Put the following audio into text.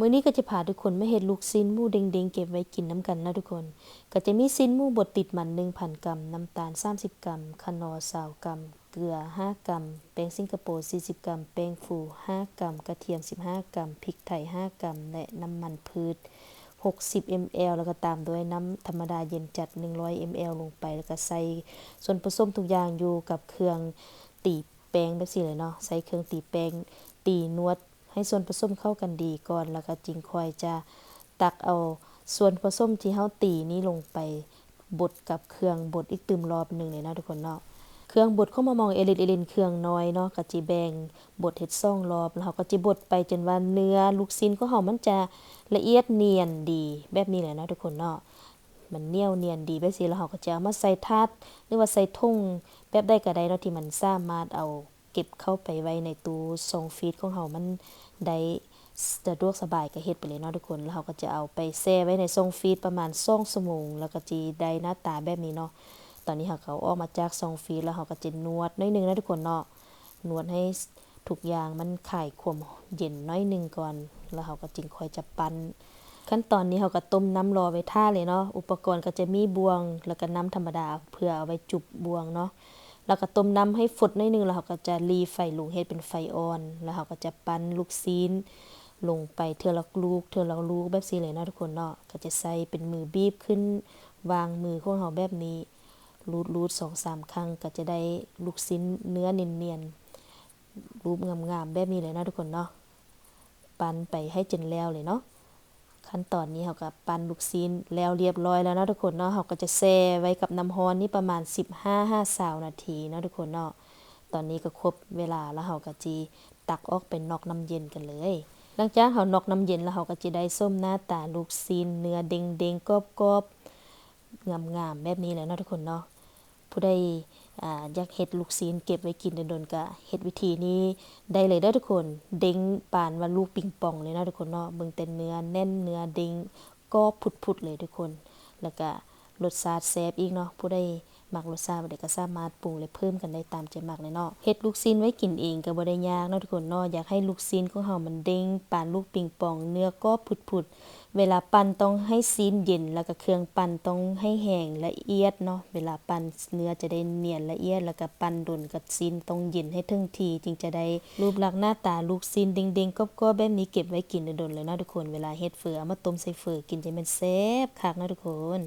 ມື້ນີ້ກໍຈະພາທຸກຄົນມາເຮັດລູກຊີ້ນໝູເດັງໆເກັບໄວ້ກິນນຳກັນເນາະທຸກຄົນ. ກໍຈະມີຊີ້ນໝູບົດຕິດມັນໜຶ່ງພັນກຣາມ, ນ້ຳຕານສາມສິບກຣາມ, ຂະໜໍຊາວກຣາມ, ເກືອຫ້າກຣາມ, ແປ້ງສິງກະໂປສີ່ສິບກຣາມ, ແປ້ງຟູຫ້າກຣາມ, ກະທຽມສິບຫ້າກຣາມ, ພິກໄທຫ້າກຣາມ ແລະ ນ້ຳມັນພືດຫົກສິບເອັມແອລ ແລ້ວກໍຕາມດ້ວຍນ້ຳທຳມະດາເຢັນຈັດໜຶ່ງຮ້ອຍເອັມແອລລົງໄປ ແລ້ວກໍໃສ່ສ່ວນປະສົມທຸກຢ່າງຢູ່ກັບເຄື່ອງຕີແປ້ງແບບຊີ້ເລີຍເນາະ. ໃສ່ເຄື່ອງຕີແປ້ງ ຕີນວດ ໃຫ້ສ່ວນປະສົມເຂົ້າກັນດີກ່ອນ ແລ້ວກໍຈຶ່ງຄ່ອຍຈະຕັກເອົາສ່ວນປະສົມທີ່ເຮົາຕີນີ້ລົງໄປບົດກັບເຄື່ອງບົດອີກຕື່ມລອບໜຶ່ງເລີຍເນາະທຸກຄົນເນາະ. ເຄື່ອງບົດຂອງໝາກມອງເອລິດເອລິນເຄື່ອງນ້ອຍເນາະ ກໍຈະແບ່ງບົດເຮັດສອງລອບ ແລ້ວເຮົາກໍຈະບົດໄປຈົນວ່າເນື້ອລູກຊີ້ນຂອງເຮົາມັນຈະລະອຽດນຽນດີແບບນີ້ແຫຼະເນາະທຸກຄົນເນາະ. ມັນໜຽວນຽນດີແບບຊີ້ ແລ້ວເຮົາກໍຈະເອົາມາໃສ່ຖາດ ຫຼືວ່າໃສ່ຖົງແບບໃດກໍໄດ້ເນາະ ທີ່ມັນສາມາດເອົາ ເກັບເຂົ້າໄປໄວ້ໃນຕູ້ຊ່ອງຟຣີດຂອງເຮົາມັນໄດ້ສະດວກສະບາຍ ກໍເຮັດໄປເລີຍເນາະທຸກຄົນ. ແລ້ວເຮົາກໍຈະເອົາໄປແຊ່ໄວ້ໃນຊ່ອງຟຣີດປະມານສອງຊົ່ວໂມງ ແລ້ວກໍຈະໄດ້ໜ້າຕາແບບນີ້ເນາະ. ຕອນນີ້ເຮົາກໍເອົາອອກມາຈາກຊ່ອງຟຣີດ ແລ້ວເຮົາກໍຈະນວດໜ້ອຍໜຶ່ງນະທຸກຄົນເນາະ. ນວດໃຫ້ທຸກຢ່າງມັນຄາຍຄວາມເຢັນໜ້ອຍໜຶ່ງກ່ອນ ແລ້ວເຮົາກໍຈຶ່ງຄ່ອຍຈະປັ້ນ. ຂັ້ນຕອນນີ້ເຮົາກໍຕົ້ມນ້ຳລໍໄວ້ຖ້າເລີຍເນາະ. ອຸປະກອນກໍຈະມີບ່ວງ ແລ້ວກໍນ້ຳທຳມະດາ ເພື່ອເອົາໄວ້ຈຸບບ່ວງເນາະ. ແລ້ວກໍຕົ້ມນ້ຳໃຫ້ຟົດໜ້ອຍໜຶ່ງ ແລ້ວເຮົາກໍຈະຫຼີ່ໄຟລົງເຮັດເປັນໄຟອ່ອນ ແລ້ວເຮົາກໍຈະປັ້ນລູກຊີ້ນລົງໄປເທື່ອລະລູກ ເທື່ອລະລູກແບບຊີ້ເລີຍເນາະທຸກຄົນເນາະ. ກໍຈະໃຊ້ເປັນມືບີບຂຶ້ນ ວາງມືຂອງເຮົາແບບນີ້ ລູດໆ ສອງສາມຄັ້ງ ກໍຈະໄດ້ລູກຊີ້ນເນື້ອນຽນໆ ຮູບງາມໆ ແບບນີ້ເລີຍເນາະທຸກຄົນເນາະ. ປັ້ນໄປໃຫ້ຈົນແລ້ວເລີຍເນາະ. ຂັ້ນຕອນນີ້ເຮົາກໍປັ້ນລູກຊີ້ນແລ້ວລຽບຮ້ອຍແລ້ວເນາະທຸກຄົນເນາະ. ເຮົາກໍຈະແຊ່ໄວ້ກັບນ້ຳຮ້ອນນີ້ປະມານສິບຫ້າຫາຊາວນາທີເນາະທຸກຄົນເນາະ. ຕອນນີ້ກໍຄົບເວລາແລ້ວ ເຮົາກໍຈິຕັກອອກໄປນັອກນ້ຳເຢັນກັນເລີຍ. ຫຼັງຈາກເຮົານັອກນ້ຳເຢັນແລ້ວ ເຮົາກໍຈະໄດ້ຊົມໜ້າຕາລູກຊີ້ນເນື້ອເດັງໆ ກອບໆ ງາມໆ ແບບນີ້ແຫຼະເນາະທຸກຄົນເນາະ. ຜູ້ໃດ ອາ ຢາກເຮັດລູກຊີ້ນເກັບໄວ້ກິນດົນໆ ກະເຮັດວິທີນີ້ໄດ້ເລີຍເດີທຸກຄົນ. ເດັງປານວ່າລູກປິງປອງເລີຍເນາະທຸກຄົນເນາະ. ເບິ່ງແຕ່ເນື້ອແໜ້ນ ເນື້ອເດັງ ກອບພຸດໆ ເລີຍທຸກຄົນ ແລ້ວກະລົດຊາດແຊບອີກເນາະ. ຜູ້ໃດມັກລົດຊາດແບບໃດກະສາມາດປຸງ ແລະ ເພີ່ມກັນໄດ້ຕາມໃຈມັກເລີຍເນາະ. ເຮັດລູກຊີ້ນໄວ້ກິນເອງກະບໍ່ໄດ້ຍາກເນາະທຸກຄົນເນາະ. ຢາກໃຫ້ລູກຊີ້ນຂອງເຮົາມັນເດັງປານລູກປິງປອງ ເນື້ອກອບພຸດໆ. ເວລາປັ້ນຕ້ອງໃຫ້ຊີ້ນເຢັນ ແລ້ວກະເຄື່ອງປັ້ນຕ້ອງໃຫ້ແຫ້ງລະອຽດເນາະ. ເວລາປັ້ນເນື້ອຈະໄດ້ນຽນລະອຽດ ແລ້ວກະປັ້ນດົນ ກະຊີ້ນຕ້ອງເຢັນໃຫ້ເຖິງທີ່ ຈຶ່ງຈະໄດ້ຮູບລັກໜ້າຕາລູກຊີ້ນເດັງໆ ກອບໆ ແບບນີ້ ເກັບໄວ້ກິນດົນໆ ເລີຍເນາະທຸກຄົນ. ເວລາເຮັດເຝີ ເອົາມາຕົ້ມໃສ່ເຝີກິນ ຈະແມ່ນແຊບຄັກເນາະທຸກຄົນ.